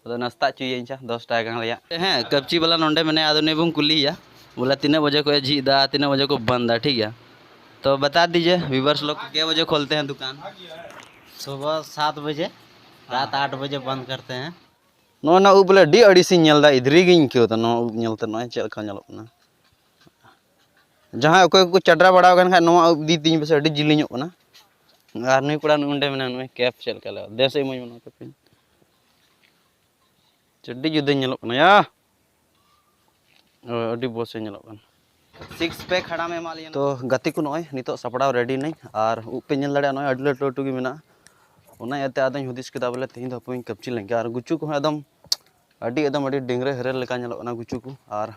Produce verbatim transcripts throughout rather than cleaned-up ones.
ᱟᱫᱚ ᱱᱟᱥᱛᱟ ᱦᱚᱪᱚᱭᱮᱭᱟᱹᱧ ᱪᱟ, ᱫᱚᱥ ᱴᱟᱠᱟ ᱜᱟᱱ ᱨᱮᱭᱟᱜ᱾ ᱦᱮᱸ, ᱠᱟᱹᱯᱪᱤ ᱵᱟᱞᱟ ᱱᱚᱰᱮ ᱢᱮᱱᱟᱭᱟ, ᱟᱫᱚ ᱩᱱᱤ ᱵᱚᱱ ᱠᱩᱞᱤᱭᱮᱭᱟ, ᱵᱚᱞᱮ ᱛᱤᱱᱟᱹᱜ ᱵᱟᱡᱮ ᱠᱷᱚᱱ ᱮ ᱡᱷᱤᱡ ᱮᱫᱟ, ᱛᱤᱱᱟᱹᱜ ᱵᱟᱡᱮ ᱠᱚ ᱵᱚᱱᱫᱟ, ᱴᱷᱤᱠ ᱜᱮᱭᱟ? तो बता दीजिए व्यूवर्स लोग, कै बजे खोलते हैं दुकान? सुबह सात बजे, रात आठ बजे बंद करते हैं। ᱱᱚᱜᱼᱚᱭ ᱱᱚᱣᱟ ᱩᱵ ᱵᱚᱞᱮ ᱟᱹᱰᱤ ᱟᱹᱲᱤᱥᱤᱧ ᱧᱮᱞ ᱮᱫᱟ, ᱤᱫᱽᱨᱤ ᱜᱤᱧ ᱟᱹᱭᱠᱟᱹᱣ ᱮᱫᱟ ᱱᱚᱣᱟ ᱩᱵ ᱧᱮᱞᱛᱮ, ᱱᱚᱜᱼᱚᱭ ᱪᱮᱫ ᱞᱮᱠᱟ ᱧᱮᱞᱚᱜ ᱠᱟᱱᱟ᱾ ᱡᱟᱦᱟᱸᱭ ᱚᱠᱚᱭ ᱠᱚᱠᱚ ᱪᱟᱰᱨᱟ ᱵᱟᱲᱟ ᱟᱠᱟᱱ ᱠᱷᱟᱡ, ᱱᱚᱣᱟ ᱩᱵ ᱤᱫᱤ ᱛᱤᱧ ᱯᱟᱥᱮ ᱟᱹᱰᱤ ᱡᱤᱞᱤᱧᱚᱜ ᱠᱟᱱᱟ᱾ ᱟᱨ ᱱᱩᱭ ᱠᱚᱲᱟ ᱱᱚᱰᱮ ᱢᱮᱱᱟᱭᱟ, ᱱᱩᱭ ᱠᱮᱯ ᱪᱮᱫ ᱞᱮᱠᱟ ᱞᱟᱜᱟᱣ, ᱫᱮᱥ ᱤᱢᱟᱹᱧ ᱢᱮ ᱱᱚᱣᱟ ᱠᱮᱯ ᱤᱧ᱾ ᱟᱹᱰᱤ ᱡᱩᱫᱟᱹ ᱧᱮᱞᱚᱜ ᱠᱟᱱᱟ ᱭᱟ᱾ ᱚ, ᱟᱹᱰᱤ ᱵᱚᱥ ᱮ ᱧᱮᱞᱚᱜ ᱠᱟᱱᱟ᱾ ᱥᱤᱠᱥ ᱯᱮᱠ ᱦᱟᱲᱟᱢ ᱮᱢᱟ ᱞᱤᱧᱟ᱾ ᱛᱚ ᱜᱟᱛᱮ ᱠᱚ, ᱱᱚᱜᱼᱚᱭ ᱱᱤᱛᱚᱜ ᱥᱟᱯᱲᱟᱣ ᱨᱮᱰᱤ ᱱᱟᱹᱧ, ᱟᱨ ᱩᱵ ᱯᱮ ᱧᱮᱞ ᱫᱟᱲᱮᱭᱟᱜᱼᱟ, ᱱᱚᱜᱼᱚᱭ ᱟᱹᱰᱤ ᱞᱟᱹᱴᱩ ᱞᱟᱹᱴᱩ ᱜᱮ ᱢᱮᱱᱟᱜᱼᱟ᱾ ᱚᱱᱟ ᱤᱭᱟᱹᱛᱮ ᱟᱫᱚᱧ ᱦᱩᱫᱤᱥ ᱠᱮᱫᱟ ᱵᱚᱞᱮ ᱛᱮᱦᱮᱧ ᱫᱚ ᱦᱟᱯᱳᱧ ᱠᱟᱹᱯᱪᱤ ᱞᱮᱱ ᱜᱮ᱾ ᱟᱨ ᱜᱩᱪᱩ ᱠᱚᱦᱚᱸ ᱮᱠᱫᱚᱢ ᱟᱹᱰᱤ, ᱮᱠᱫᱚᱢ ᱟᱹᱰᱤ ᱰᱮᱝᱨᱮ ᱦᱮᱨᱮᱞ ᱞᱮᱠᱟ ᱧᱮᱞᱚᱜ ᱠᱟᱱᱟ ᱜᱩᱪᱩ ᱠᱚ᱾ ᱟᱨ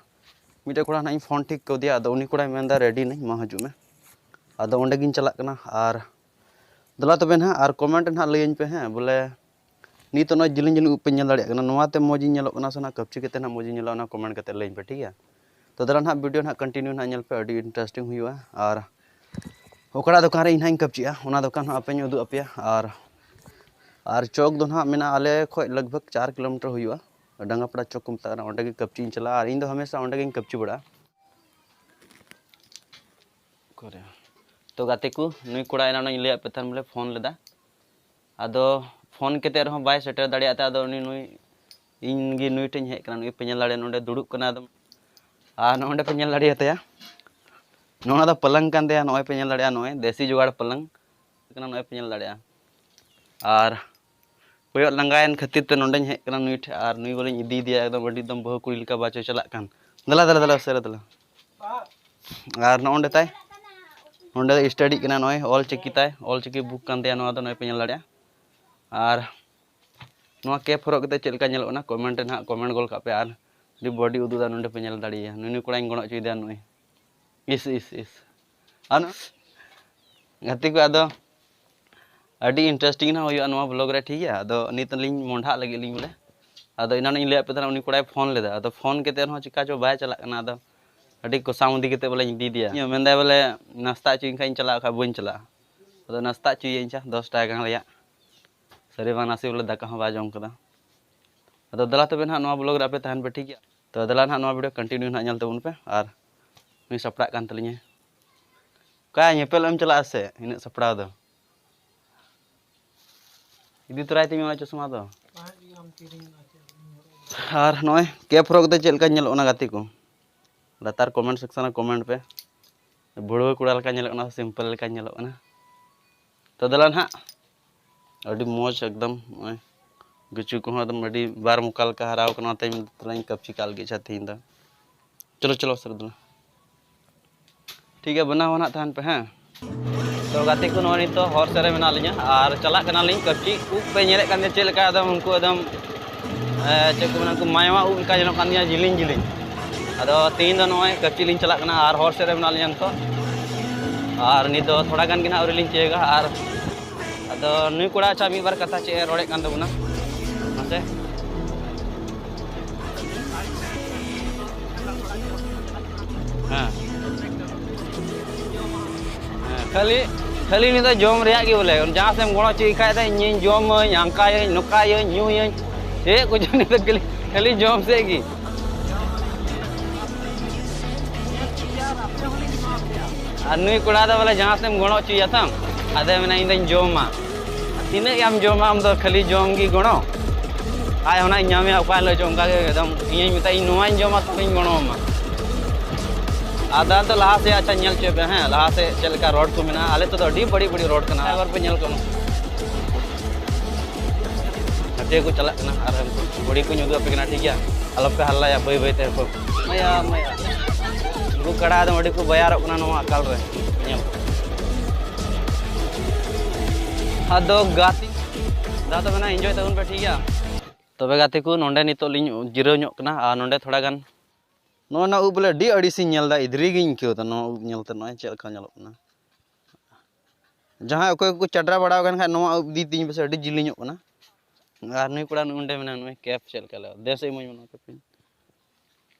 ᱢᱤᱫᱴᱮᱡ ᱠᱚᱲᱟ ᱱᱟᱦᱟᱜ ᱤᱧ ᱯᱷᱳᱱ ᱴᱷᱤᱠ ᱠᱟᱣᱫᱮᱭᱟ, ᱟᱫᱚ ᱩᱱᱤ ᱠᱚᱲᱟᱭ ᱢᱮᱱᱫᱟ ᱨᱮᱰᱤ ᱱᱟᱹᱧ, ᱢᱟ ᱦᱤᱡᱩᱜ ᱢᱮ᱾ ᱟᱫᱚ ᱚᱸᱰᱮ ᱜᱤᱧ ᱪᱟᱞᱟᱜ ᱠᱟᱱᱟ᱾ ᱟᱨ ᱫᱮᱞᱟ ᱛᱚᱵᱮ ᱱᱟᱦᱟᱜ, ᱟᱨ ᱠᱚᱢᱮᱱᱴ ᱨᱮ ᱱᱟᱦᱟᱜ ᱞᱟᱹᱭᱟᱹᱧ ᱯᱮ, ᱦᱮᱸ, ᱵᱚᱞᱮ ᱱᱤᱛᱚᱜ ᱱᱚᱜᱼᱚᱭ ᱡᱤᱞᱤᱧ ᱡᱤᱞᱤᱧ ᱩᱵ ᱯᱮ ᱧᱮᱞ ᱫᱟᱲᱮᱭᱟᱜ ᱠᱟᱱᱟ, ᱱᱚᱣᱟᱛᱮ ᱢᱚᱡᱽ ᱤᱧ ᱧᱮᱞᱚᱜ ᱠᱟᱱᱟ ᱥᱮ ᱱᱟᱦᱟᱜ ᱠᱟᱹᱯᱪᱤ ᱠᱟᱛᱮ ᱱᱟᱦᱟᱜ ᱢᱚᱡᱽ ᱤᱧ ᱧᱮᱞᱚᱜᱼᱟ, ᱚᱱᱟ ᱠᱚᱢᱮᱱᱴ ᱠᱟᱛᱮ ᱞᱟᱹᱭᱟᱹᱧ ᱯᱮ, ᱴᱷᱤᱠ ᱜᱮᱭᱟ? ᱛᱚ ᱫᱮᱞᱟ ᱱᱟᱦᱟᱜ ᱵᱷᱤᱰᱤᱭᱳ ᱱᱟᱦᱟᱜ ᱠᱚᱱᱴᱤᱱᱤᱭᱩ ᱱᱟᱦᱟᱜ ᱧᱮᱞ ᱯᱮ, ᱟᱹᱰᱤ ᱤᱱᱴᱟᱨᱮᱥᱴᱤᱝ ᱦᱩᱭᱩᱜᱼᱟ᱾ ᱟᱨ ᱚᱠᱟᱴᱟᱜ ᱫᱚᱠᱟᱱ ᱨᱮ ᱤᱧ ᱱᱟᱦᱟᱜ ᱤᱧ ᱠᱟᱹᱯᱪᱤᱜᱼᱟ, ᱚᱱᱟ ᱫᱚᱠᱟᱱ ᱦᱚᱸ ᱟᱯᱮᱧ ᱩᱫᱩᱜ ᱟᱯᱮᱭᱟ᱾ ᱟᱨ, ᱟᱨ ᱪᱚᱠ ᱫᱚ ᱱᱟᱦᱟᱜ ᱢᱮᱱᱟᱜᱼᱟ ᱟᱞᱮ ᱠᱷᱚᱡ ᱞᱟᱜᱽ ᱵᱷᱟᱜᱽ ᱪᱟᱨ ᱠᱤᱞᱳᱢᱤᱴᱟᱨ ᱦᱩᱭᱩᱜᱼᱟ, ᱰᱟᱝᱜᱟᱯᱟᱲᱟ ᱪᱚᱠ ᱠᱚ ᱢᱮᱛᱟᱜ ᱠᱟᱱᱟ, ᱚᱸᱰᱮ ᱜᱮ ᱠᱟᱹᱯᱪᱤᱧ ᱪᱟᱞᱟᱜᱼᱟ᱾ ᱟᱨ ᱤᱧ ᱫᱚ ᱦᱟᱢᱮᱥᱟ ᱚᱸᱰᱮ ᱜᱤᱧ ᱠᱟᱹᱯᱪᱤ ᱵᱟᱲᱟᱜᱼᱟ᱾ ᱚᱠᱟᱨᱮ? ᱛᱚ ᱜᱟᱛᱮ ᱠᱚ, ᱱᱩᱭ ᱠᱚᱲᱟ ᱮᱱᱟᱱᱚᱜ ᱤᱧ ᱞᱟᱹᱭᱟᱫ ᱯᱮ ᱛᱟᱦᱮᱱ ᱵᱚᱞᱮ ᱯᱷᱳᱱ ᱞᱮᱫᱟ, ᱟᱫᱚ ᱯᱷᱳᱱ ᱠᱟᱛᱮ ᱨᱮᱦᱚᱸ ᱵᱟᱭ ᱥᱮᱴᱮᱨ ᱫᱟᱲᱮᱭᱟᱜ ᱛᱮ, ᱟᱫᱚ ᱩᱱᱤ ᱱᱩᱭ, ᱤᱧ ᱜᱮ ᱱᱩᱭ ᱴᱷᱮᱱ ᱤᱧ ᱦᱮᱡ ᱟᱠᱟᱱᱟ᱾ ᱱᱩᱭ ᱯᱮ ᱧᱮᱞ ᱫᱟᱲᱮᱭᱟᱜᱼᱟ, ᱱᱚᱰᱮ ᱫᱩᱲᱩᱵ ᱠᱟᱱᱟ᱾ ᱟᱫᱚ ᱟᱨ ᱱᱚᱜᱼᱚ ᱱᱚᱰᱮ ᱯᱮ ᱧᱮᱞ ᱫᱟᱲᱮᱭᱟᱛᱟᱭᱟ, ᱱᱚᱜᱼᱚ ᱱᱚᱣᱟ ᱫᱚ ᱯᱟᱞᱟᱝ ᱠᱟᱱ ᱛᱟᱭᱟ᱾ ᱱᱚᱜᱼᱚᱭ ᱯᱮ ᱧᱮᱞ ᱫᱟᱲᱮᱭᱟᱜᱼᱟ, ᱱᱚᱜᱼᱚᱭ ᱫᱮᱥᱤ ᱡᱩᱜᱟᱲ ᱯᱟᱞᱟᱝ ᱠᱟᱱᱟ, ᱱᱚᱜᱼᱚᱭ ᱯᱮ ᱧᱮᱞ ᱫᱟᱲᱮᱭᱟᱜᱼᱟ᱾ ᱟᱨ ᱠᱚᱭᱚᱜ ᱞᱟᱸᱜᱟᱭᱮᱱ ᱠᱷᱟᱹᱛᱤᱨ ᱛᱮ ᱱᱚᱰᱮᱧ ᱦᱮᱡ ᱟᱠᱟᱱᱟ ᱱᱩᱭ ᱴᱷᱮᱱ, ᱟᱨ ᱱᱩᱭ ᱵᱚᱞᱮᱧ ᱤᱫᱤᱭᱮᱫᱮᱭᱟ ᱮᱠᱫᱚᱢ ᱟᱹᱰᱤ ᱮᱠᱫᱚᱢ ᱵᱟᱹᱦᱩ ᱠᱩᱲᱤ ᱞᱮᱠᱟ ᱵᱟᱪᱚᱭ ᱪᱟᱞᱟᱜ ᱠᱟᱱ᱾ ᱫᱮᱞᱟ, ᱫᱮᱞᱟ, ᱫᱮᱞᱟ, ᱩᱥᱟᱹᱨᱟ ᱫᱮᱞᱟ᱾ ᱟᱨ ᱱᱚᱜᱼᱚ ᱱᱚᱰᱮ ᱛᱟᱭ, ᱱᱚᱰᱮ ᱥᱴᱟᱰᱤᱜ ᱠᱟᱱᱟ, ᱱᱚᱜᱼᱚᱭ ᱚᱞ ᱪᱤᱠᱤ ᱛᱟᱭ, ᱚᱞ ᱪᱤᱠᱤ ᱵᱩᱠ ᱠᱟᱱ ᱛᱟᱭᱟ ᱱᱚᱣᱟ ᱫᱚ, ᱱᱚᱜᱼᱚᱭ ᱯᱮ ᱧᱮᱞ ᱫᱟᱲᱮᱭᱟᱜᱼᱟ᱾ ᱟᱨ ᱱᱚᱣᱟ ᱠᱮᱯ ᱦᱚᱨᱚᱜ ᱠᱟᱛᱮ ᱪᱮᱫ ᱞᱮᱠᱟ ᱧᱮᱞᱚᱜ ᱠᱟᱱᱟ, ᱠᱚᱢᱮᱱᱴ ᱨᱮ ᱱᱟᱦᱟᱜ ᱠᱚᱢᱮᱱᱴ ᱜᱚᱞ ᱠᱟᱜ ᱯᱮ᱾ ᱟᱨ ᱟᱹᱰᱤ ᱵᱚᱰᱤ ᱩᱫᱩᱜ ᱮᱫᱟ, ᱱᱚᱰᱮ ᱯᱮ ᱧᱮᱞ ᱫᱟᱲᱮᱭᱟᱭᱟ, ᱱᱩᱭ ᱱᱩᱭ ᱠᱚᱲᱟᱧ ᱜᱚᱲᱚ ᱦᱚᱪᱚᱭᱮᱫᱟ ᱱᱩᱭ᱾ ᱤᱥ, ᱤᱥ, ᱤᱥ᱾ ᱟᱨ ᱜᱟᱛᱮ ᱠᱚ, ᱟᱫᱚ ᱟᱹᱰᱤ ᱤᱱᱴᱟᱨᱮᱥᱴᱤᱝ ᱱᱟᱦᱟᱜ ᱦᱩᱭᱩᱜᱼᱟ ᱱᱚᱣᱟ ᱵᱞᱚᱜ ᱨᱮ, ᱴᱷᱤᱠ ᱜᱮᱭᱟ? ᱟᱫᱚ ᱱᱤᱛ ᱞᱤᱧ ᱢᱚᱸᱰᱷᱟᱜ ᱞᱟᱹᱜᱤᱫ ᱞᱤᱧ ᱵᱚᱞᱮ᱾ ᱟᱫᱚ ᱮᱱᱟᱱ ᱤᱧ ᱞᱟᱹᱭᱟᱫ ᱯᱮ ᱛᱟᱦᱮᱱᱟ, ᱩᱱᱤ ᱠᱚᱲᱟᱭ ᱯᱷᱳᱱ ᱞᱮᱫᱟ, ᱟᱫᱚ ᱯᱷᱳᱱ ᱠᱟᱛᱮ ᱨᱮᱦᱚᱸ ᱪᱤᱠᱟ ᱪᱚ ᱵᱟᱭ ᱪᱟᱞᱟᱜ ᱠᱟᱱᱟ᱾ ᱟᱫᱚ ᱟᱹᱰᱤ ᱠᱚᱥᱟᱢᱩᱫᱤ ᱠᱟᱛᱮ ᱵᱚᱞᱮᱧ ᱤᱫᱤᱭᱮᱫᱮᱭᱟ᱾ ᱤᱧ ᱢᱮᱱᱫᱟᱭ ᱵᱚᱞᱮ ᱱᱟᱥᱛᱟ ᱦᱚᱪᱚᱧ ᱠᱷᱟᱡ ᱤᱧ ᱪᱟᱞᱟᱜᱼᱟ, ᱵᱟᱠᱷᱟᱡ ᱵᱟᱹᱧ ᱪᱟᱞᱟᱜᱼᱟ᱾ ᱟᱫᱚ ᱱᱟᱥᱛᱟ ᱦᱚᱪᱚᱭᱮᱭᱟᱹᱧ ᱪᱟ, ᱫᱚᱥ ᱴᱟᱠᱟ ᱜᱟᱱ ᱨᱮᱭᱟᱜ᱾ ᱥᱟᱹᱨᱤ ᱵᱟᱝ ᱱᱟᱥᱮ ᱵᱚᱞᱮ ᱫᱟᱠᱟ ᱦᱚᱸ ᱵᱟᱭ ᱡᱚᱢ ᱠᱟᱫᱟ᱾ ᱟᱫᱚ ᱫᱮᱞᱟ ᱛᱚᱵᱮ ᱱᱟᱦᱟᱜ ᱱᱚᱣᱟ ᱵᱞᱚᱜ ᱨᱮ ᱟᱯᱮ ᱛᱟᱦᱮᱱ ᱯᱮ, ᱴᱷᱤᱠ ᱜᱮᱭᱟ? ᱛᱚ ᱫᱮᱞᱟ ᱱᱟᱦᱟᱜ ᱱᱚᱣᱟ ᱵᱷᱤᱰᱤᱭᱳ ᱠᱚᱱᱴᱤᱱᱤᱭᱩ ᱱᱟᱦᱟᱜ ᱧᱮᱞ ᱛᱟᱵᱚᱱ ᱯᱮ᱾ ᱟᱨ ᱱᱩᱭ ᱥᱟᱯᱲᱟᱜ ᱠᱟᱱ ᱛᱟᱹᱞᱤᱧᱟᱭ᱾ ᱚᱠᱟ ᱧᱮᱯᱮᱞ ᱮᱢ ᱪᱟᱞᱟᱜᱼᱟ ᱥᱮ ᱤᱱᱟᱹᱜ ᱥᱟᱯᱲᱟᱣ ᱫᱚ? ᱤᱫᱤ ᱛᱚᱨᱟᱭ ᱛᱤᱧ ᱢᱮ ᱚᱱᱟ ᱪᱚᱥᱢᱟ ᱫᱚ᱾ ᱟᱨ ᱱᱚᱜᱼᱚᱭ ᱠᱮᱯ ᱦᱚᱨᱚᱜ ᱠᱟᱛᱮ ᱪᱮᱫ ᱞᱮᱠᱟ ᱧᱮᱞᱚᱜ ᱠᱟᱱᱟ ᱜᱟᱛᱮ ᱠᱚ? ᱞᱟᱛᱟᱨ ᱠᱚᱢᱮᱱᱴ ᱥᱮᱠᱥᱚᱱ ᱨᱮ ᱠᱚᱢᱮᱱᱴ ᱯᱮ᱾ ᱵᱷᱩᱲᱣᱟᱹ ᱠᱚᱲᱟ ᱞᱮᱠᱟ ᱧᱮᱞᱚᱜ ᱠᱟᱱᱟ ᱥᱮ ᱥᱤᱢᱯᱮᱞ ᱞᱮᱠᱟ ᱧᱮᱞᱚᱜ ᱠᱟᱱᱟ? ᱛᱚ ᱫᱮᱞᱟ ᱱᱟᱦᱟᱜ, ᱟᱹᱰᱤ ᱢᱚᱡᱽ ᱮᱠᱫᱚᱢ᱾ ᱱᱚᱜᱼᱚᱭ ᱜᱩᱪᱩ ᱠᱚᱦᱚᱸ ᱮᱠᱫᱚᱢ ᱟᱹᱰᱤ ᱵᱟᱨ ᱢᱚᱠᱟ ᱞᱮᱠᱟ ᱦᱟᱨᱟᱣ ᱠᱟᱱᱟ, ᱚᱱᱟᱛᱮ ᱛᱷᱚᱲᱟᱧ ᱠᱟᱹᱯᱪᱤ ᱠᱟᱜ ᱞᱟᱹᱜᱤᱫ ᱟᱪᱪᱷᱟ ᱛᱮᱦᱮᱧ ᱫᱚ᱾ ᱪᱚᱞᱚ ᱪᱚᱞᱚ ᱥᱟᱹᱨ ᱫᱮᱞᱟ᱾ ᱴᱷᱤᱠ ᱜᱮᱭᱟ, ᱵᱮᱱᱟᱣ ᱱᱟᱦᱟᱜ ᱛᱟᱦᱮᱱ ᱯᱮ, ᱦᱮᱸ᱾ ᱛᱚ ᱜᱟᱛᱮ ᱠᱚ, ᱱᱚᱜᱼᱚᱭ ᱱᱤᱛᱚᱜ ᱦᱚᱨ ᱥᱮᱫ ᱨᱮ ᱢᱮᱱᱟᱜ ᱞᱤᱧᱟ ᱟᱨ ᱪᱟᱞᱟᱜ ᱠᱟᱱᱟᱞᱤᱧ ᱠᱟᱹᱯᱪᱤ᱾ ᱩᱵ ᱯᱮ ᱧᱮᱞᱮᱫ ᱠᱟᱱ ᱜᱮᱭᱟ ᱪᱮᱫ ᱞᱮᱠᱟ ᱮᱠᱫᱚᱢ ᱩᱱᱠᱩ ᱮᱠᱫᱚᱢ, ᱮ, ᱪᱮᱫ ᱠᱚ ᱢᱮᱱᱟ, ᱩᱱᱠᱩ ᱢᱟᱭᱣᱟ ᱩᱵ ᱞᱮᱠᱟ ᱧᱮᱞᱚᱜ ᱠᱟᱱ ᱜᱮᱭᱟ, ᱡᱤᱞᱤᱧ ᱡᱤᱞᱤᱧ᱾ ᱟᱫᱚ ᱛᱮᱦᱮᱧ ᱫᱚ ᱱᱚᱜᱼᱚᱭ ᱠᱟᱹᱯᱪᱤ ᱞᱤᱧ ᱪᱟᱞᱟᱜ ᱠᱟᱱᱟ ᱟᱨ ᱦᱚᱨ ᱥᱮᱫ ᱨᱮ ᱢᱮᱱᱟᱜ ᱞᱤᱧᱟ ᱱᱤᱛᱚᱜ᱾ ᱟᱨ ᱱᱤᱛ ᱫᱚ ᱛᱷᱚᱲᱟ ᱜᱟᱱ ᱜᱮ ᱱᱟᱦᱟᱜ ᱟᱹᱣᱨᱤ ᱞᱤᱧ ᱛᱤᱭᱳᱜᱟ᱾ ᱟᱨ ᱟᱫᱚ ᱱᱩᱭ ᱠᱚᱲᱟ, ᱟᱪᱪᱷᱟ, ᱢᱤᱫ ᱵᱟᱨ ᱠᱟᱛᱷᱟ ᱪᱮᱫ ᱮ ᱨᱚᱲᱮᱫ ᱠᱟᱱ ᱛᱟᱵᱚᱱᱟ ᱢᱟᱥᱮ᱾ ᱦᱮᱸ᱾ ᱦᱮᱸ, ᱠᱷᱟᱹᱞᱤ, ᱠᱷᱟᱹᱞᱤ ᱱᱤᱛᱚᱜ ᱡᱚᱢ ᱨᱮᱭᱟᱜ ᱜᱮ ᱵᱚᱞᱮ, ᱡᱟᱦᱟᱸ ᱥᱮᱫ ᱮᱢ ᱜᱚᱲᱚ ᱦᱚᱪᱚᱭᱮ ᱠᱷᱟᱡ ᱫᱚ, ᱤᱧᱤᱧ ᱡᱚᱢᱟᱹᱧ, ᱦᱟᱱᱠᱟᱭᱟᱹᱧ, ᱱᱚᱝᱠᱟᱭᱟᱹᱧ, ᱧᱩᱭᱟᱹᱧ, ᱪᱮᱫ ᱠᱚᱪᱚ ᱱᱤᱛᱚᱜ ᱠᱷᱟᱹᱞᱤ, ᱠᱷᱟᱹᱞᱤ ᱡᱚᱢ ᱥᱮᱫ ᱜᱮ᱾ ᱟᱨ ᱱᱩᱭ ᱠᱚᱲᱟ ᱫᱚ ᱵᱚᱞᱮ ᱡᱟᱦᱟᱸ ᱥᱮᱫ ᱮᱢ ᱜᱚᱲᱚ ᱦᱚᱪᱚᱭᱮᱭᱟ ᱛᱟᱢ, ᱟᱫᱚᱭ ᱢᱮᱱᱟ, "ᱤᱧ ᱫᱚᱧ ᱡᱚᱢᱟ᱾" ᱛᱤᱱᱟᱹᱜ ᱜᱮ ᱟᱢ ᱡᱚᱢᱟ, ᱟᱢ ᱫᱚ ᱠᱷᱟᱹᱞᱤ ᱡᱚᱢ ᱜᱮ ᱜᱚᱲᱚ᱾ ᱟᱡ ᱚᱱᱟᱧ ᱧᱟᱢᱮᱭᱟ ᱚᱠᱟ ᱦᱤᱞᱳᱜ ᱪᱚ, ᱚᱱᱠᱟ ᱜᱮ ᱮᱠᱫᱚᱢ ᱤᱧᱤᱧ ᱢᱮᱛᱟᱭᱟ, "ᱤᱧ ᱱᱚᱣᱟᱧ ᱡᱚᱢᱟ, ᱛᱚᱵᱮᱧ ᱜᱚᱲᱚ ᱟᱢᱟ᱾" ᱟᱨ ᱫᱟᱫᱟ ᱫᱚ ᱞᱟᱦᱟ ᱥᱮᱫ, ᱟᱪᱪᱷᱟ, ᱧᱮᱞ ᱦᱚᱪᱚᱭ ᱯᱮ, ᱦᱮᱸ, ᱞᱟᱦᱟ ᱥᱮᱫ ᱪᱮᱫ ᱞᱮᱠᱟ ᱨᱳᱰ ᱠᱚ ᱢᱮᱱᱟᱜᱼᱟ᱾ ᱟᱞᱮ ᱟᱹᱛᱩ ᱫᱚ ᱟᱹᱰᱤ ᱵᱟᱹᱲᱤᱡ ᱵᱟᱹᱲᱤᱡ ᱨᱳᱰ ᱠᱟᱱᱟ, ᱮᱵᱟᱨ ᱯᱮ ᱧᱮᱞ ᱠᱚᱢ᱾ ᱜᱟᱛᱮ ᱠᱚ ᱪᱟᱞᱟᱜ ᱠᱟᱱᱟ ᱟᱨ ᱩᱱᱠᱩ ᱜᱷᱩᱲᱤ ᱠᱚᱧ ᱩᱫᱩᱜ ᱟᱯᱮ ᱠᱟᱱᱟ, ᱴᱷᱤᱠ ᱜᱮᱭᱟ? ᱟᱞᱚ ᱯᱮ ᱦᱟᱞᱞᱟᱭᱟ, ᱵᱟᱹᱭ ᱵᱟᱹᱭ ᱛᱮ ᱠᱚ᱾ ᱢᱟᱭᱟ, ᱢᱟᱭᱟ᱾ ᱩᱱᱠᱩ ᱠᱟᱰᱟ ᱮᱠᱫᱚᱢ ᱟᱹᱰᱤ ᱠᱚ ᱵᱟᱭᱟᱨᱚᱜ ᱠᱟᱱᱟ ᱱᱚᱣᱟ ᱟᱠᱟᱞ ᱨᱮ᱾ ᱧᱮᱞ᱾ ᱟᱫᱚ ᱜᱟᱛᱮ, ᱫᱟ ᱛᱚᱵᱮ ᱱᱟ enjoy ᱛᱟᱵᱚᱱ ᱯᱮ, ᱴᱷᱤᱠ ᱜᱮᱭᱟ? ᱛᱚᱵᱮ ᱜᱟᱛᱮ ᱠᱚ, ᱱᱚᱸᱰᱮ ᱱᱤᱛᱚᱜ ᱞᱤᱧ ᱡᱤᱨᱟᱹᱣ ᱧᱚᱜ ᱠᱟᱱᱟ ᱟᱨ ᱱᱚᱸᱰᱮ ᱛᱷᱚᱲᱟ ᱜᱟᱱ ᱱᱚᱜᱼᱚ ᱱᱚᱣᱟ ᱩᱵ ᱵᱚᱞᱮ ᱟᱹᱰᱤ ᱟᱹᱲᱤᱥᱤᱧ ᱧᱮᱞ ᱮᱫᱟ, ᱤᱫᱽᱨᱤ ᱜᱤᱧ ᱟᱹᱭᱠᱟᱹᱣ ᱮᱫᱟ ᱱᱚᱣᱟ ᱩᱵ ᱧᱮᱞᱛᱮ, ᱱᱚᱜᱼᱚᱭ ᱪᱮᱫ ᱞᱮᱠᱟ ᱧᱮᱞᱚᱜ ᱠᱟᱱᱟ᱾ ᱡᱟᱦᱟᱸᱭ ᱚᱠᱚᱭ ᱠᱚᱠᱚ ᱪᱟᱰᱨᱟ ᱵᱟᱲᱟ ᱟᱠᱟᱱ ᱠᱷᱟᱡ, ᱱᱚᱣᱟ ᱩᱵ ᱤᱫᱤ ᱛᱤᱧ ᱯᱮᱥᱮ, ᱟᱹᱰᱤ ᱡᱤᱞᱤᱧᱚᱜ ᱠᱟᱱᱟ᱾ ᱟᱨ ᱱᱩᱭ ᱠᱚᱲᱟ ᱱᱚᱰᱮ ᱢᱮᱱᱟᱭᱟ, ᱱᱩᱭ ᱠᱮᱯ ᱪᱮᱫ ᱞᱮᱠᱟ ᱞᱟᱜᱟᱣ, ᱫᱮᱥ ᱤᱢᱟᱹᱧ ᱢᱮ ᱱᱚᱣᱟ ᱠᱮᱯ ᱤᱧ᱾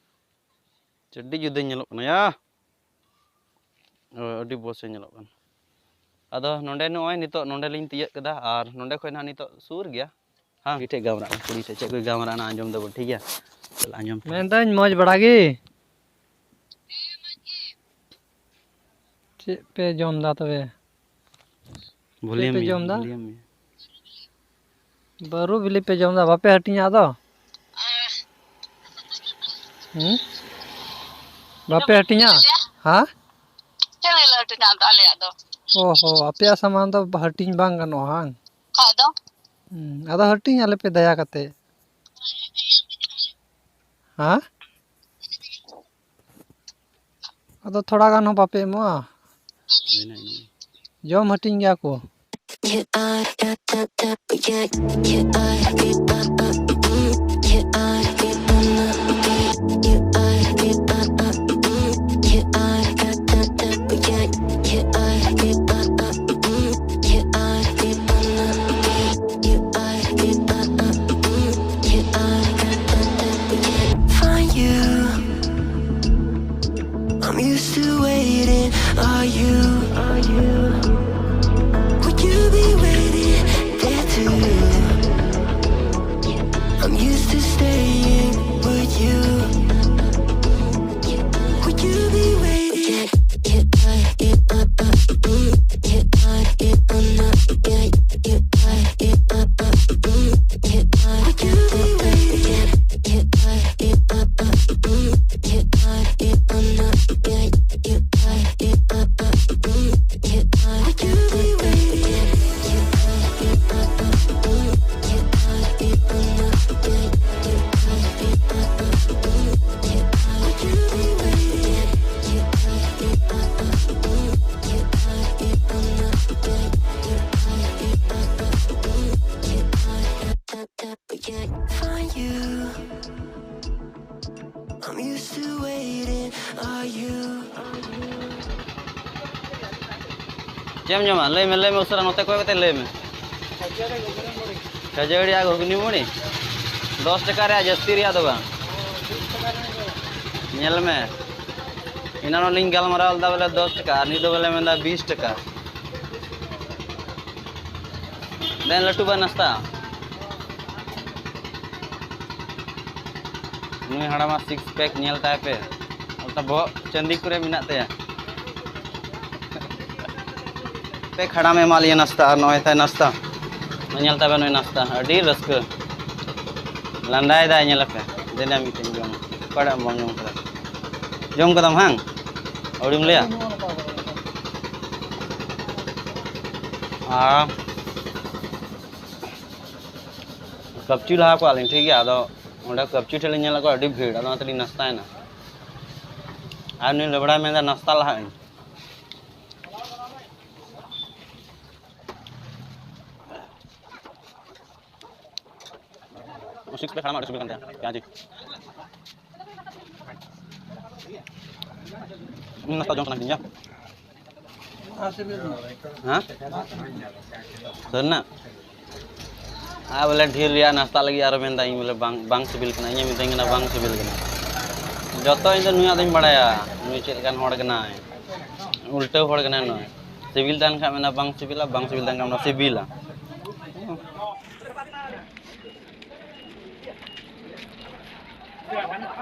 ᱟᱹᱰᱤ ᱡᱩᱫᱟᱹ ᱧᱮᱞᱚᱜ ᱠᱟᱱᱟ ᱭᱟ᱾ ᱦᱳᱭ, ᱟᱹᱰᱤ ᱵᱚᱥ ᱮ ᱧᱮᱞᱚᱜ ᱠᱟᱱᱟ᱾ ᱟᱫᱚ ᱱᱚᱰᱮ ᱱᱚᱜᱼᱚᱭ ᱱᱤᱛᱚᱜ ᱱᱚᱰᱮ ᱞᱤᱧ ᱛᱤᱭᱟᱹᱜ ᱠᱮᱫᱟ ᱟᱨ ᱱᱚᱰᱮ ᱠᱷᱚᱡ ᱱᱟᱦᱟᱜ ᱱᱤᱛᱚᱜ ᱥᱩᱨ ᱜᱮᱭᱟ᱾ ᱦᱮᱸ, ᱩᱱᱤ ᱴᱷᱮᱡ ᱜᱟᱞᱢᱟᱨᱟᱜ ᱢᱮ, ᱠᱩᱲᱤ ᱴᱷᱮᱡ ᱪᱮᱫ ᱠᱚ ᱜᱟᱞᱢᱟᱨᱟᱜ ᱠᱟᱱᱟ ᱟᱸᱡᱚᱢ ᱫᱟᱵᱚᱱ, ᱴᱷᱤᱠ ᱜᱮᱭᱟ? ᱪᱟᱞᱟᱜ ᱟᱸᱡᱚᱢ ᱛᱟᱵᱚᱱ᱾ ᱢᱮᱱᱫᱟᱹᱧ, ᱢᱚᱡᱽ ᱵᱟᱲᱟ ᱜᱮ? ᱪᱮᱫ ᱯᱮ ᱡᱚᱢ ᱫᱟ ᱛᱚᱵᱮ? ᱪᱮᱫ ᱯᱮ ᱡᱚᱢ ᱫᱟ? ᱵᱷᱚᱞᱤᱭᱟᱢ ᱢᱮ᱾ ᱵᱟᱹᱨᱩ ᱵᱤᱞᱤ ᱯᱮ ᱡᱚᱢ ᱫᱟ, ᱵᱟᱯᱮ ᱦᱟᱹᱴᱤᱧᱟ ᱟᱫᱚ? ᱦᱩᱸ? ᱵᱟᱯᱮ ᱦᱟᱹᱴᱤᱧᱟ? ᱦᱮᱸ? ᱪᱮᱫ ᱞᱮ ᱦᱟᱹᱴᱤᱧᱟ ᱟᱫᱚ ᱟᱞᱮᱭᱟᱜ ᱫᱚ? ᱚ ᱦᱚ, ᱟᱯᱮᱭᱟᱜ ᱥᱟᱢᱟᱱ ᱫᱚ ᱦᱟᱹᱴᱤᱧ ᱵᱟᱝ ᱜᱟᱱᱚᱜᱼᱟ, ᱵᱟᱝ? ᱠᱷᱟᱡ ᱫᱚ᱾ ᱦᱩᱸ, ᱟᱫᱚ ᱦᱟᱹᱴᱤᱧ ᱟᱞᱮ ᱯᱮ ᱫᱟᱭᱟ ᱠᱟᱛᱮ᱾ ᱦᱮᱸ? ᱟᱫᱚ ᱛᱷᱚᱲᱟ ᱜᱟᱱ ᱦᱚᱸ ᱵᱟᱯᱮ ᱮᱢᱚᱜᱼᱟ? ᱡᱚᱢ ᱦᱟᱹᱴᱤᱧ ᱜᱮᱭᱟ ᱠᱚ᱾ Find you. I'm used to waiting. Are you? Would you be waiting there too? I'm used to staying with you. Would you be waiting? Would you be waiting? Find you. I'm used to waiting. Are you? ᱪᱮᱫ ᱮᱢ ᱡᱚᱢᱟ? ᱞᱟᱹᱭ ᱢᱮ, ᱞᱟᱹᱭ ᱢᱮ ᱩᱥᱟᱹᱨᱟ, ᱱᱚᱛᱮ ᱠᱚᱭᱚᱜ ᱠᱟᱛᱮ ᱞᱟᱹᱭ ᱢᱮ᱾ ᱠᱷᱟᱹᱡᱟᱹᱲᱤ ᱟᱨ ᱜᱷᱩᱜᱽᱱᱤ ᱢᱩᱲᱤ? ᱫᱚᱥ ᱴᱟᱠᱟ ᱨᱮᱭᱟᱜ, ᱡᱟᱹᱥᱛᱤ ᱨᱮᱭᱟᱜ ᱫᱚ ᱵᱟᱝ᱾ ᱧᱮᱞ ᱢᱮ, ᱮᱱᱟᱱᱚᱜ ᱞᱤᱧ ᱜᱟᱞᱢᱟᱨᱟᱣ ᱞᱮᱫᱟ ᱵᱚᱞᱮ ᱫᱚᱥ ᱴᱟᱠᱟ, ᱟᱨ ᱱᱤᱛ ᱫᱚ ᱵᱚᱞᱮ ᱢᱮᱱᱫᱟ ᱵᱤᱥ ᱴᱟᱠᱟ᱾ ᱫᱮᱱ ᱞᱟᱹᱴᱩ ᱵᱟ ᱱᱟᱥᱛᱟ᱾ ᱱᱩᱭ ᱦᱟᱲᱟᱢᱟᱜ ᱥᱤᱠᱥ ᱯᱮᱠ ᱧᱮᱞ ᱛᱟᱭ ᱯᱮ, ᱚᱱᱟ ᱵᱚᱦᱚᱜ ᱪᱟᱸᱫᱤ ᱠᱚᱨᱮ ᱢᱮᱱᱟᱜ ᱛᱟᱭᱟ᱾ ᱯᱮᱠ ᱦᱟᱲᱟᱢᱮ ᱮᱢᱟᱜ ᱞᱤᱧᱟ ᱱᱟᱥᱛᱟ, ᱟᱨ ᱱᱚᱜᱼᱚᱭ ᱛᱟᱭ ᱱᱟᱥᱛᱟ᱾ ᱱᱚᱜᱼᱚᱭ ᱧᱮᱞ ᱛᱟᱵᱮᱱ ᱱᱩᱭ ᱱᱟᱥᱛᱟ, ᱟᱹᱰᱤ ᱨᱟᱹᱥᱠᱟᱹ᱾ ᱞᱟᱸᱫᱟᱭᱮᱫᱟᱭ, ᱧᱮᱞ ᱟᱯᱮ᱾ ᱫᱮᱞᱟ ᱢᱤᱫᱴᱮᱱ ᱡᱚᱢ᱾ ᱚᱠᱟᱴᱟᱜ ᱵᱟᱢ ᱡᱚᱢ ᱠᱟᱫᱟ? ᱡᱚᱢ ᱠᱟᱫᱟᱢ ᱦᱟᱝ? ᱟᱹᱣᱲᱤᱢ ᱞᱟᱹᱭᱟ? ᱟᱨ ᱠᱟᱹᱯᱪᱩ ᱞᱟᱦᱟ ᱠᱚᱣᱟ ᱞᱤᱧ, ᱴᱷᱤᱠ ᱜᱮᱭᱟ᱾ ᱟᱫᱚ ᱚᱸᱰᱮ ᱠᱟᱹᱯᱪᱩ ᱴᱷᱮᱱ ᱞᱤᱧ ᱧᱮᱞ ᱠᱚᱣᱟ ᱟᱹᱰᱤ ᱵᱷᱤᱲ, ᱟᱫᱚ ᱚᱱᱟᱛᱮ ᱞᱤᱧ ᱱᱟᱥᱛᱟᱭᱮᱱᱟ᱾ ᱟᱨ ᱱᱩᱭ ᱞᱮᱵᱲᱟᱭ ᱢᱮᱱᱫᱟ, "ᱱᱟᱥᱛᱟ ᱞᱟᱦᱟᱜ ᱟᱹᱧ᱾" ᱥᱤᱠᱥ ᱯᱮᱠ ᱦᱟᱲᱟᱢᱟᱜ ᱟᱹᱰᱤ ᱥᱤᱵᱤᱞ ᱠᱟᱱ ᱛᱟᱭᱟ, ᱯᱮᱸᱭᱟᱡᱤ᱾ ᱤᱧ ᱱᱟᱥᱛᱟ ᱡᱚᱢ ᱥᱟᱱᱟ ᱠᱤᱫᱤᱧᱟ᱾ ᱦᱮᱸ? ᱥᱟᱹᱨᱤᱱᱟᱜ? ᱟᱨ ᱵᱚᱞᱮ ᱰᱷᱮᱨ ᱨᱮᱭᱟᱜ ᱱᱟᱥᱛᱟ ᱞᱟᱹᱜᱤᱫ ᱟᱨᱚ ᱢᱮᱱᱫᱟ, ᱤᱧ ᱵᱚᱞᱮ ᱵᱟᱝ, ᱵᱟᱝ ᱥᱤᱵᱤᱞ ᱠᱟᱱᱟ, ᱤᱧᱮ ᱢᱤᱛᱟᱹᱧ ᱠᱟᱱᱟ ᱵᱟᱝ ᱥᱤᱵᱤᱞ ᱠᱟᱱᱟ᱾ ᱡᱚᱛᱚ ᱤᱧ ᱫᱚ ᱱᱩᱭᱟᱜ ᱫᱚᱧ ᱵᱟᱲᱟᱭᱟ, ᱱᱩᱭ ᱪᱮᱫ ᱞᱮᱠᱟᱱ ᱦᱚᱲ ᱠᱟᱱᱟᱭ, ᱩᱞᱴᱟᱹ ᱦᱚᱲ ᱠᱟᱱᱟᱭ ᱱᱩᱭ᱾ ᱥᱤᱵᱤᱞ ᱛᱟᱦᱮᱱ ᱠᱷᱟᱱ ᱢᱮᱱᱟ ᱵᱟᱝ ᱥᱤᱵᱤᱞᱟ, ᱵᱟᱝ ᱥᱤᱵᱤᱞ ᱛᱟᱦᱮᱱ ᱠᱷᱟᱱ ᱢᱮᱱᱟ ᱥᱤᱵᱤᱞᱟ᱾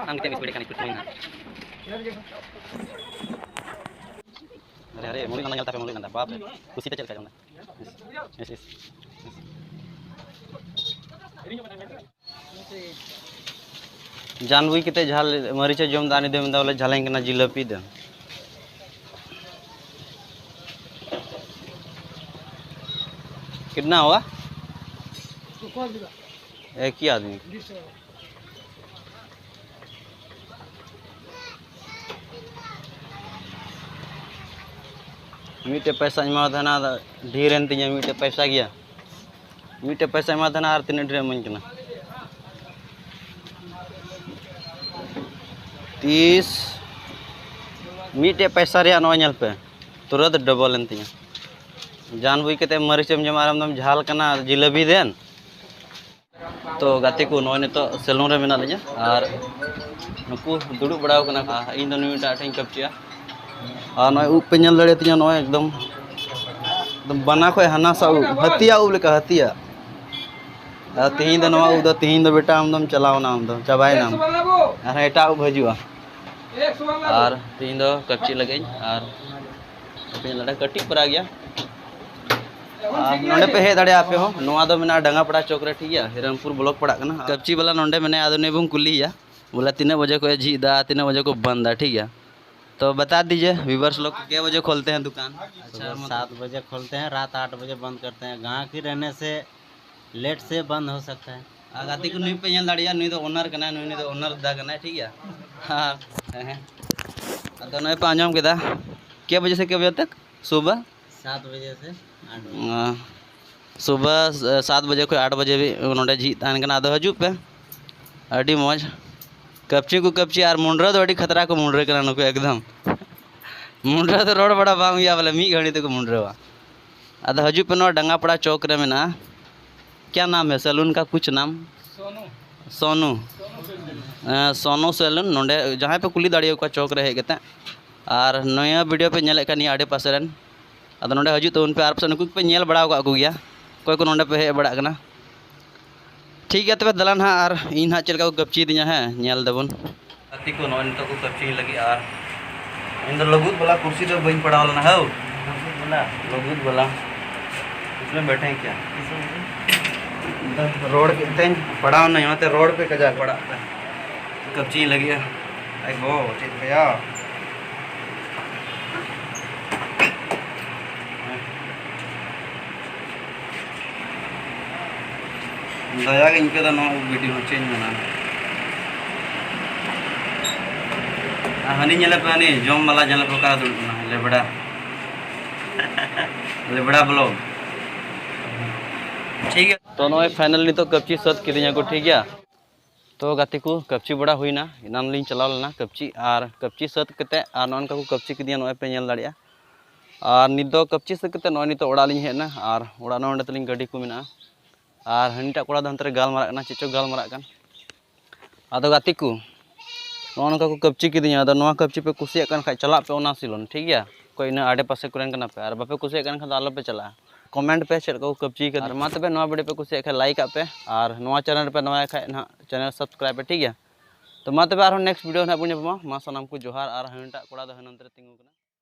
ᱟᱢ ᱜᱮ ᱪᱮᱫ ᱮᱢ ᱠᱩᱞᱤ ᱠᱟᱱᱟ? ᱟᱨᱮ, ᱟᱨᱮ, ᱢᱩᱞᱩᱡ ᱞᱟᱸᱫᱟ ᱧᱮᱞ ᱛᱟᱯᱮ, ᱢᱩᱞᱩᱡ ᱞᱟᱸᱫᱟ, ᱵᱟᱯ ᱨᱮ, ᱠᱩᱥᱤ ᱛᱮ ᱪᱮᱫ ᱞᱮᱠᱟ ᱡᱚᱢ ᱫᱟ? ᱤᱥ, ᱤᱥ, ᱤᱥ᱾ ᱡᱟᱱ ᱵᱩᱡᱽ ᱠᱟᱛᱮ ᱡᱷᱟᱞ ᱢᱟᱹᱨᱤᱪ ᱮ ᱡᱚᱢ ᱫᱟ, ᱩᱱᱤ ᱫᱚᱭ ᱢᱮᱱᱫᱟ ᱵᱚᱞᱮ ᱡᱷᱟᱞᱮᱧ ᱠᱟᱱᱟ ᱡᱤᱞᱟᱹᱯᱤ ᱫᱚ᱾ कितना हुआ? एक ही आदमी। ᱢᱤᱫᱴᱮᱡ ᱯᱚᱭᱥᱟᱧ ᱮᱢᱟᱣ ᱛᱟᱦᱮᱱᱟ, ᱟᱫᱚ ᱰᱷᱮᱨ ᱮᱱ ᱛᱤᱧᱟ ᱢᱤᱫᱴᱮᱡ ᱯᱚᱭᱥᱟ ᱜᱮᱭᱟ᱾ ᱢᱤᱫᱴᱮᱡ ᱯᱚᱭᱥᱟᱧ ᱮᱢᱟᱣ ᱛᱟᱦᱮᱱᱟ ᱟᱨ ᱛᱤᱱᱟᱹᱜ ᱰᱷᱮᱨ ᱮ ᱤᱢᱟᱹᱧ ᱠᱟᱱᱟ᱾ ᱛᱤᱥ ᱢᱤᱫᱴᱮᱡ ᱯᱚᱭᱥᱟ ᱨᱮᱭᱟᱜ ᱱᱚᱜᱼᱚᱭ ᱧᱮᱞ ᱯᱮ, ᱛᱩᱨᱟᱹᱛ ᱰᱚᱵᱚᱞ ᱮᱱ ᱛᱤᱧᱟ᱾ ᱡᱟᱱ ᱵᱩᱡᱽ ᱠᱟᱛᱮ ᱢᱟᱹᱨᱤᱪ ᱮᱢ ᱡᱚᱢᱟ ᱟᱨ ᱟᱢᱫᱚᱢ ᱡᱷᱟᱞ ᱠᱟᱱᱟ ᱡᱤᱞᱟᱹᱵᱤ ᱫᱮᱱ᱾ ᱛᱚ ᱜᱟᱛᱮ ᱠᱚ, ᱱᱚᱜᱼᱚᱭ ᱱᱤᱛᱚᱜ ᱥᱮᱞᱩᱱ ᱨᱮ ᱢᱮᱱᱟᱜ ᱞᱤᱧᱟ ᱟᱨ ᱱᱩᱠᱩ ᱫᱩᱲᱩᱵ ᱵᱟᱲᱟᱣ ᱠᱟᱱᱟ ᱠᱚ᱾ ᱤᱧ ᱫᱚ ᱱᱩᱭᱴᱟᱜ ᱴᱷᱮᱱ ᱤᱧ ᱠᱟᱹᱯᱪᱩᱭᱟ᱾ ᱟᱨ ᱱᱚᱜᱼᱚᱭ ᱩᱵ ᱯᱮ ᱧᱮᱞ ᱫᱟᱲᱮᱭᱟᱛᱤᱧᱟ, ᱱᱚᱜᱼᱚᱭ ᱮᱠᱫᱚᱢ, ᱮᱠᱫᱚᱢ ᱵᱟᱱᱟ ᱠᱷᱚᱡ ᱦᱟᱱᱟ ᱥᱟ ᱩᱵ, ᱦᱟᱹᱛᱤᱭᱟᱜ ᱩᱵ ᱞᱮᱠᱟ, ᱦᱟᱹᱛᱤᱭᱟᱜ᱾ ᱟᱨ ᱛᱤᱦᱤᱧ ᱫᱚ ᱱᱚᱣᱟ ᱩᱵ ᱫᱚ, ᱛᱤᱦᱤᱧ ᱫᱚ ᱵᱮᱴᱟ ᱟᱢ ᱫᱚᱢ ᱪᱟᱞᱟᱣᱱᱟ, ᱟᱢ ᱫᱚ ᱪᱟᱵᱟᱭᱮᱱᱟᱢ᱾ ᱟᱨᱦᱚᱸ ᱮᱴᱟᱜ ᱩᱵ ᱦᱤᱡᱩᱜᱼᱟ᱾ ᱟᱨ ᱛᱤᱦᱤᱧ ᱫᱚ ᱠᱟᱹᱯᱪᱤ ᱞᱟᱹᱜᱤᱫ ᱟᱨ ᱠᱟᱹᱴᱤᱡ ᱯᱟᱨᱟ ᱜᱮᱭᱟ᱾ ᱟᱨ ᱱᱚᱰᱮ ᱯᱮ ᱦᱮᱡ ᱫᱟᱲᱮᱭᱟᱜᱼᱟ ᱟᱯᱮ ᱦᱚᱸ᱾ ᱱᱚᱣᱟ ᱫᱚ ᱢᱮᱱᱟᱜᱼᱟ ᱰᱟᱸᱜᱟ ᱯᱟᱲᱟ ᱪᱚᱠ ᱨᱮ, ᱴᱷᱤᱠ ᱜᱮᱭᱟ, ᱦᱤᱨᱚᱢᱯᱩᱨ ᱵᱞᱚᱠ ᱯᱟᱲᱟᱜ ᱠᱟᱱᱟ᱾ ᱠᱟᱹᱯᱪᱤ ᱵᱟᱞᱟ ᱱᱚᱰᱮ ᱢᱮᱱᱟᱭᱟ, ᱟᱫᱚ ᱱᱩᱭ ᱵᱚᱱ ᱠᱩᱞᱤᱭᱮᱭᱟ ᱵᱚᱞᱮ ᱛᱤᱱᱟᱹᱜ ᱵᱟᱡᱮ ᱠᱷᱚᱱ ᱮ ᱡᱷᱤᱡ ᱫᱟ, ᱛᱤᱱᱟᱹᱜ ᱵᱟᱡᱮ ᱠᱚ ᱵᱚᱱᱫ ᱫᱟ, ᱴᱷᱤᱠ ᱜᱮᱭᱟ᱾ तो बता दीजिए व्यूअर्स लोग को, कै बजे खोलते हैं दुकान? अच्छा, सुबह मतलब सात बजे खोलते हैं, रात आठ बजे बंद करते हैं। गाहक ही रहने से लेट से बंद हो सकता है। ᱟᱨ ᱜᱟᱛᱮ ᱠᱚ, ᱱᱩᱭ ᱯᱮ ᱧᱮᱞ ᱫᱟᱲᱮᱭᱟᱜᱼᱟ, ᱱᱩᱭ ᱫᱚ ᱳᱱᱟᱨ ᱠᱟᱱᱟᱭ, ᱱᱩᱭ, ᱱᱩᱭ ᱫᱚ ᱳᱱᱟᱨ ᱫᱟ ᱠᱟᱱᱟᱭ, ᱴᱷᱤᱠ ᱜᱮᱭᱟ᱾ ᱦᱮᱸ, ᱦᱮᱸ᱾ ᱟᱫᱚ ᱱᱚᱜᱼᱚᱭ ᱯᱮ ᱟᱸᱡᱚᱢ ᱠᱮᱫᱟ, ᱠᱮ ᱵᱟᱡᱮ ᱥᱮ ᱠᱮ ᱵᱟᱡᱮ ᱛᱚᱠ ᱥᱩᱵᱟ? ᱥᱟᱛ ᱵᱟᱡᱮ ᱥᱮ ᱟᱴ ᱵᱟᱡᱮ᱾ ᱥᱩᱵᱟ ᱥᱟᱛ ᱵᱟᱡᱮ ᱠᱷᱚᱱ ᱟᱴ ᱵᱟᱡᱮ ᱦᱟᱹᱵᱤᱡ ᱱᱚᱰᱮ ᱡᱷᱤᱡ ᱛᱟᱦᱮᱱ ᱠᱟᱱᱟ᱾ ᱟᱫᱚ ᱦᱤᱡᱩᱜ ᱯᱮ, ᱟᱹᱰᱤ ᱢᱚᱡᱽ᱾ ᱠᱟᱹᱯᱪᱤ ᱠᱚ ᱠᱟᱹᱯᱪᱤ ᱟᱨ ᱢᱩᱱᱰᱨᱟᱹ ᱫᱚ ᱟᱹᱰᱤ ᱠᱷᱟᱛᱨᱟ ᱠᱚ ᱢᱩᱱᱰᱨᱟᱹ ᱠᱟᱱᱟ ᱱᱩᱠᱩ ᱮᱠᱫᱚᱢ᱾ ᱢᱩᱱᱰᱨᱟᱹ ᱫᱚ ᱨᱚᱲ ᱵᱟᱲᱟ ᱵᱟᱝ ᱦᱩᱭᱩᱜᱼᱟ ᱵᱚᱞᱮ, ᱢᱤᱫ ᱜᱷᱟᱹᱲᱤ ᱛᱮᱠᱚ ᱢᱩᱱᱰᱨᱟᱹᱣᱟ᱾ ᱟᱫᱚ ᱦᱤᱡᱩᱜ ᱯᱮ, ᱱᱚᱣᱟ ᱰᱟᱸᱜᱟ ᱯᱟᱲᱟ ᱪᱚᱠ ᱨᱮ ᱢᱮᱱᱟᱜᱼᱟ᱾ क्या नाम है सैलून का? कुछ नाम? सोनू। सोनू। ᱥᱮᱞᱩᱱ। ᱦᱮᱸ, ᱥᱳᱱᱩ ᱥᱮᱞᱩᱱ᱾ ᱱᱚᱰᱮ ᱡᱟᱦᱟᱸᱭ ᱯᱮ ᱠᱩᱞᱤ ᱫᱟᱲᱮᱭᱟᱠᱚᱣᱟ ᱪᱚᱠ ᱨᱮ ᱦᱮᱡ ᱠᱟᱛᱮ᱾ ᱟᱨ ᱱᱤᱭᱟᱹ ᱵᱷᱤᱰᱤᱭᱳ ᱯᱮ ᱧᱮᱞᱮᱫ ᱠᱟᱱ ᱱᱤᱭᱟᱹ ᱟᱰᱮ ᱯᱟᱥᱮ ᱨᱮᱱ, ᱟᱫᱚ ᱱᱚᱰᱮ ᱦᱤᱡᱩᱜ ᱛᱟᱵᱚᱱ ᱯᱮ᱾ ᱟᱨ ᱯᱟᱥᱮᱡ ᱱᱩᱠᱩ ᱠᱚᱯᱮ ᱧᱮᱞ ᱵᱟᱲᱟ ᱟᱠᱟᱫ ᱠᱚᱜᱮᱭᱟ, ᱚᱠᱚᱭ ᱠᱚ ᱱᱚᱰᱮ ᱯᱮ ᱦᱮᱡ ᱵᱟᱲᱟᱜ ᱠᱟᱱᱟ᱾ ᱴᱷᱤᱠ ᱜᱮᱭᱟ, ᱛᱚᱵᱮ ᱫᱮᱞᱟ ᱱᱟᱦᱟᱜ, ᱟᱨ ᱤᱧ ᱱᱟᱦᱟᱜ ᱪᱮᱫ ᱞᱮᱠᱟ ᱠᱚ ᱠᱟᱹᱯᱪᱤᱭᱮᱫᱤᱧᱟ, ᱦᱮᱸ, ᱧᱮᱞ ᱫᱟᱵᱚᱱ᱾ ᱜᱟᱛᱮ ᱠᱚ, ᱱᱚᱜᱼᱚᱭ ᱱᱤᱛᱚᱜ ᱠᱚ ᱠᱟᱹᱯᱪᱤᱧ ᱞᱟᱹᱜᱤᱫ, ᱟᱨ ᱤᱧ ᱫᱚ ᱞᱟᱹᱜᱩᱫ ᱵᱟᱞᱟ ᱠᱩᱨᱥᱤ ᱨᱮ ᱵᱟᱹᱧ ᱯᱟᱲᱟᱣ ᱞᱮᱱᱟ, ᱦᱟᱹᱣ᱾ ᱞᱟᱹᱜᱩᱫ ᱵᱟᱞᱟ᱾ ᱞᱟᱹᱜᱩᱫ ᱵᱟᱞᱟ᱾ इसमें बैठे हैं क्या? ᱨᱚᱲ ᱠᱮᱫ ᱛᱮᱧ ᱯᱟᱲᱟᱣ ᱱᱟᱹᱧ, ᱚᱱᱟᱛᱮ ᱨᱚᱲ ᱯᱮ ᱠᱟᱡᱟᱠ ᱯᱟᱲᱟᱜ ᱯᱮ᱾ ᱠᱟᱹᱯᱪᱤᱧ ᱞᱟᱹᱜᱤᱫᱼᱟ᱾ ᱟᱭ ᱜᱚ, ᱪᱮᱫ ᱯᱮᱭᱟ᱾ ᱫᱟᱭᱟ ᱜᱤᱧ ᱟᱹᱭᱠᱟᱹᱣ ᱫᱟ ᱱᱚᱣᱟ ᱵᱷᱤᱰᱤᱭᱳ ᱦᱚᱸ, ᱪᱮᱫ ᱤᱧ ᱢᱮᱱᱟ᱾ ᱟᱨ ᱦᱟᱹᱱᱤ ᱧᱮᱞᱮ ᱯᱮ, ᱦᱟᱹᱱᱤ ᱡᱚᱢ ᱵᱟᱞᱟ ᱧᱮᱞᱮ ᱯᱮ, ᱚᱠᱟ ᱨᱮ ᱫᱩᱲᱩᱵ ᱠᱟᱱᱟ, ᱞᱮᱵᱲᱟ᱾ ᱞᱮᱵᱲᱟ ᱵᱞᱚᱜ᱾ ᱴᱷᱤᱠ ᱜᱮᱭᱟ᱾ ᱛᱚ, ᱱᱚᱜᱼᱚᱭ ᱯᱷᱟᱭᱱᱟᱞ ᱱᱤᱛᱚᱜ ᱠᱟᱹᱯᱪᱤ ᱥᱟᱹᱛ ᱠᱤᱫᱤᱧᱟ ᱠᱚ, ᱴᱷᱤᱠ ᱜᱮᱭᱟ᱾ ᱛᱚ, ᱜᱟᱛᱮ ᱠᱚ, ᱠᱟᱹᱯᱪᱤ ᱵᱟᱲᱟ ᱦᱩᱭᱱᱟ, ᱮᱱᱟᱱ ᱞᱤᱧ ᱪᱟᱞᱟᱣ ᱞᱮᱱᱟ ᱠᱟᱹᱯᱪᱤ, ᱟᱨ ᱠᱟᱹᱯᱪᱤ ᱥᱟᱹᱛ ᱠᱟᱛᱮ ᱟᱨ ᱱᱚᱜᱼᱚ ᱱᱚᱝᱠᱟ ᱠᱚ ᱠᱟᱹᱯᱪᱤ ᱠᱤᱫᱤᱧᱟ, ᱱᱚᱜᱼᱚᱭ ᱯᱮ ᱧᱮᱞ ᱫᱟᱲᱮᱭᱟᱜᱼᱟ᱾ ᱟᱨ ᱱᱤᱛ ᱫᱚ ᱠᱟᱹᱯᱪᱤ ᱥᱟᱹᱛ ᱠᱟᱛᱮ ᱱᱚᱜᱼᱚᱭ ᱱᱤᱛᱚᱜ ᱚᱲᱟᱜ ᱞᱤᱧ ᱦᱮᱡ ᱮᱱᱟ, ᱟᱨ ᱚᱲᱟᱜ ᱱᱚᱜᱼᱚᱭ ᱱᱚᱸᱰᱮ ᱛᱟᱹᱞᱤᱧ ᱜᱟᱹᱰᱤ ᱠᱚ ᱢᱮᱱᱟᱜᱼᱟ᱾ ᱟᱨ ᱦᱟᱹᱱᱤᱴᱟᱜ ᱠᱚᱲᱟ ᱫᱚ ᱦᱟᱱᱛᱮ ᱨᱮ ᱜᱟᱞᱢᱟᱨᱟᱜ ᱠᱟᱱᱟ, ᱪᱮᱫ ᱪᱚ ᱜᱟᱞᱢᱟᱨᱟᱜ ᱠᱟᱱ᱾ ᱟᱫᱚ ᱜᱟᱛᱮ ᱠᱚ, ᱱᱚᱜᱼᱚ ᱱᱚᱝᱠᱟ ᱠᱚ ᱠᱟᱹᱯᱪᱤ ᱠᱤᱫᱤᱧᱟ᱾ ᱟᱫᱚ ᱱᱚᱣᱟ ᱠᱟᱹᱯᱪᱤ ᱯᱮ ᱠᱩᱥᱤᱭᱟᱜ ᱠᱟᱱ ᱠᱷᱟᱡ, ᱪᱟᱞᱟᱜ ᱯᱮ ᱚᱱᱟ ᱥᱤᱞᱚᱱ, ᱴᱷᱤᱠ ᱜᱮᱭᱟ? ᱚᱠᱚᱭ ᱤᱱᱟᱹ ᱟᱰᱮ ᱯᱟᱥᱮ ᱠᱚᱨᱮᱱ ᱠᱟᱱᱟ ᱯᱮ, ᱟᱨ ᱵᱟᱯᱮ ᱠᱩᱥᱤᱭᱟᱜ ᱠᱟᱱ ᱠᱷᱟᱱ ᱫᱚ ᱟᱞᱚ ᱯᱮ ᱪᱟᱞᱟᱜᱼᱟ᱾ comment ᱯᱮ ᱪᱮᱫ ᱠᱚ ᱠᱟᱹᱯᱪᱤ ᱠᱟᱫᱟ᱾ ᱟᱨ ᱢᱟ ᱛᱚᱵᱮ ᱱᱚᱣᱟ video ᱯᱮ ᱠᱩᱥᱤᱭᱟᱜ ᱠᱷᱟᱱ like ᱟᱜ ᱯᱮ, ᱟᱨ ᱱᱚᱣᱟ channel ᱨᱮᱯᱮ ᱱᱟᱣᱟ ᱠᱷᱟᱱ ᱱᱟᱦᱟᱜ channel subscribe ᱯᱮ, ᱴᱷᱤᱠ ᱜᱮᱭᱟ? ᱛᱚ ᱢᱟ ᱛᱚᱵᱮ ᱟᱨᱦᱚᱸ next video ᱱᱟᱦᱟᱜ ᱵᱚᱱ ᱧᱟᱯᱟᱢᱟ᱾ ᱢᱟ ᱥᱟᱱᱟᱢ ᱠᱚ ᱡᱚᱦᱟᱨ ᱟᱨ ᱦᱟᱹᱱᱤᱴᱟᱜ ᱠᱚᱲᱟ ᱫᱚ ᱦᱟᱹᱱ ᱦᱟᱱᱛᱮ ᱨᱮ ᱛᱤᱸᱜᱩ ᱠᱟᱱᱟ᱾